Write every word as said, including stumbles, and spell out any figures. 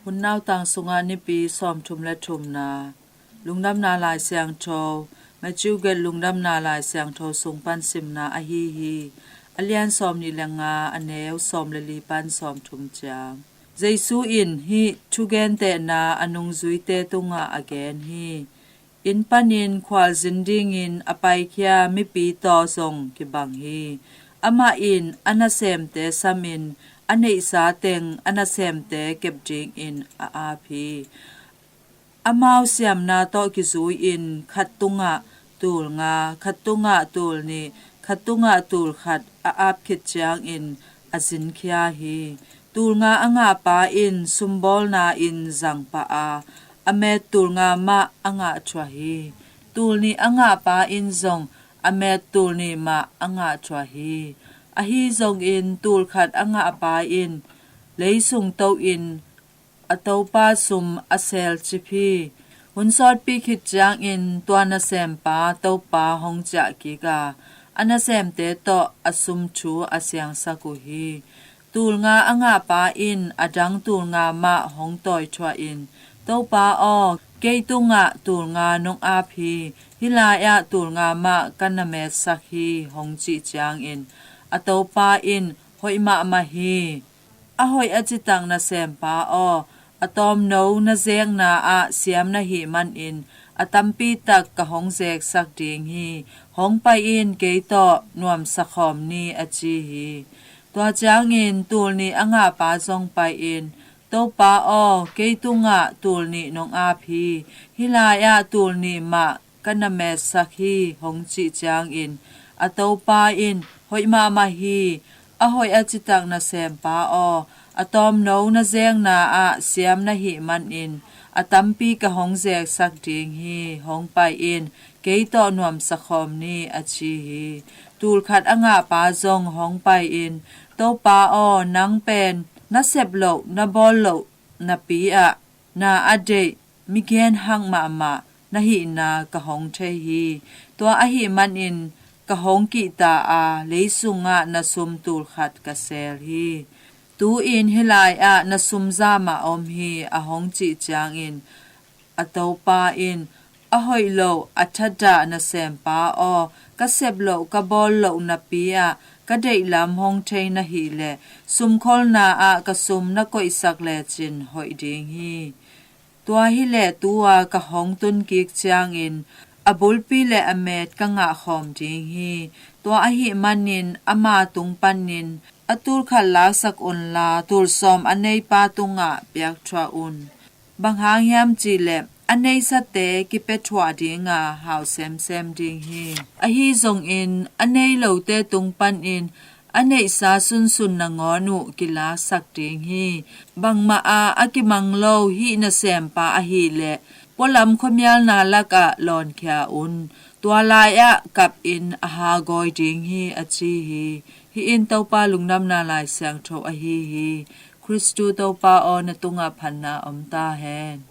Hun nautang sungah nipi sawmthum le thumna. Lungdamna Lai Siangtho, Matthew gelh Lungdamna Lai Siangtho sung pan simna ahi hi. A lian sawmnih le nga, a neu sawm le li pan sawmthum ciang. Jesu in hih thugentehna a nungzuite tungah a gen hi. Inn panin khualzin dingin a paikhia mipi tawh zong kibang hi. Amah in a nasemte samin a neihsa teng a nasemte kep dingin a ap hi. Amau siamna tawh kizui-in khat tungah tul nga, khat tungah tul nih, khat tungah tul khat a ap khit ciangin a zinkhia hi. Tul nga a ngahpa in sumbawlna in zang pah a, a met tul nga mah a ngah thuah hi. Tul nih a ngahpa in zong a met tul nih mah a ngah thuah hi. Ahi zongin tul khat a ngahpa in leisung to-in a topa sum a selcip hi. Hun sawtpi khit ciangin tua nasempa topa hong ciah kik a, a nasemte tawh a sum thu a siangsak uh hi. Tul nga a ngahpa in a dang tul nga mah hong tawi thuahin, "Topa aw, kei tungah tul nga nong ap hi. Hih lai-ah tul nga mah ka na metsak hi," hong cih ciangin a topa in, "Hoih mahmah hi. A hoih a citak nasempa aw, a tawmno na zekna ah siam na hih manin a tampi tak ka hong zeksak ding hi. Hong pai in, kei tawh nuamsa khawm ni," a ci hi. Tua ciangin tul nih a ngahpa zong pai-in, "Topa aw, kei tungah tul nih nong ap hi. Hih lai-ah tul nih mah ka na metsak hi," hong cih ciangin a topa in, "Hoih mahmah hi. A hoih a citak nasempa aw, a tawmno na zekna ah siam na hih manin a tampi ka hong zeksak ding hi. Hong pai in, kei tawh nuamsa khawm ni," a ci hi. Tul khat a ngahpa zong hong pai-in, "Topa aw, nang pen na sep loh na bawl loh napi-ah na a deih, mi genhak mahmah na hihna ka hong thei hi. Tua ahih manin ka hong kihta a, leisungah na sum tul khat ka sel hi. Tu-in hih lai-ah na sum zah mah om hi," a hong cih ciangin a topa in, "A hoih lo, a thadah nasempa aw, ka sep loh ka bawl loh napi-ah ka deihlam hong thei na hih leh sumkholna ah ka sum na koihsak lecin hoih ding hi. Tua hileh tu-a ka hong tunkik ciangin a bulpi le a met ka ngahkhawm ding hi. Tua ahih manin ama tung panin a tul khat laksak unla, tul sawm a neipa tungah piakthuah un. Bang hang hiam cihleh a neisate kipia thuah dinga hau semsem ding hi. Ahi zongin a nei lote tung panin a neihsa sunsun nangawn uh kilaksak ding hi. Bangmah a a kimang lo hih nasempa ahileh pualam khuamialna lakah lawnkhia un. Tua lai-ah kapin a hagawi ding hi," a ci hi. Hih in Topa Lungdamna Lai Siangtho ahi hi. Khristu Topa aw, na tungah phatna om ta hen.